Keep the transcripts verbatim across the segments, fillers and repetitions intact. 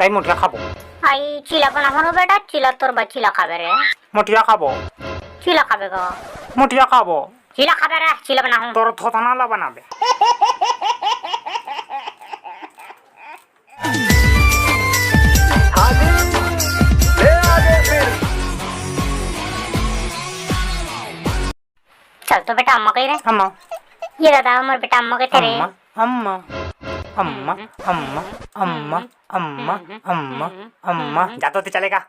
तई मोठिया खाबो। आई चीला बनाहूं रे बेटा, चीला तोर बर चीला खाबे रे। मोठिया खाबो। चीला खाबे गा। मोठिया खाबो। चीला खाबे रे, चीला बनाहूं। तोर थोथना ला बनाबे। चल तो बेटा अम्मा कही रे। अम्मा। ये दादा हमर बेटा अम्मा कही थे रे। अम्मा, अम्मा, अम्मा, अम्मा, अम्मा, अम्मा, अम्मा, अम्मा। जा तो ते चलेगा।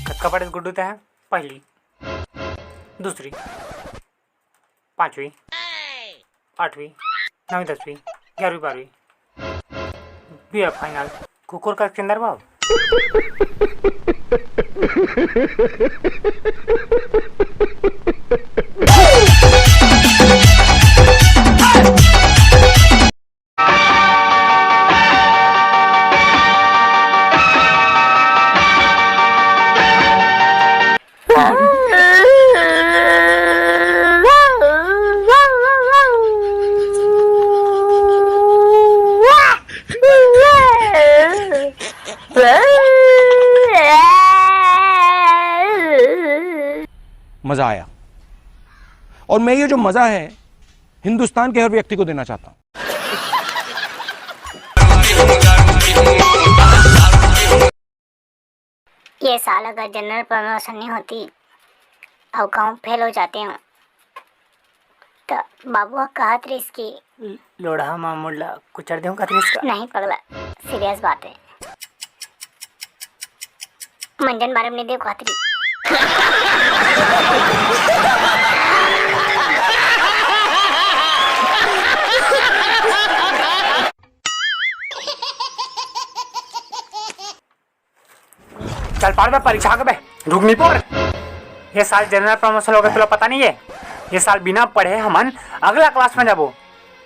कतका पढ़े गुड्डू ते है? पहली, दूसरी, पांचवी, आठवीं, नौवीं, दसवीं, ग्यारहवीं, बारहवीं, बीए फाइनल, कुकुर का सिकंदर बाब। मजा आया। और मैं ये जो मजा है हिंदुस्तान के हर व्यक्ति को देना चाहता हूँ। ये साल अगर जनरल प्रमोशन नहीं होती और कहूँ फेल हो जाते हो तो बाबू कहत रहिस कि लोढ़ा मा मुड़ला कुचर देहूं कहत रहिस का? नहीं पगला, सीरियस बात है। मंजन बारे में नहीं देव कहत रहिस। चल पार बे, परीक्षा के बे, रुक नहीं पोर। ये साल जनरल प्रमोशन हो गए, तुला पता नहीं है? ये साल बिना पढ़े हमन अगला क्लास में जाबो।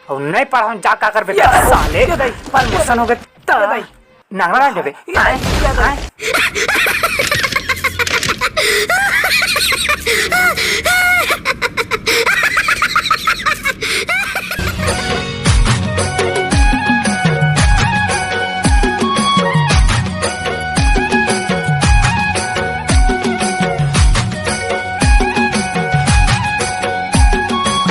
और नहीं पढ़ाऊं जा का करबे? साले, प्रमोशन हो गए, नांगरा डाल देबे। आए, आए।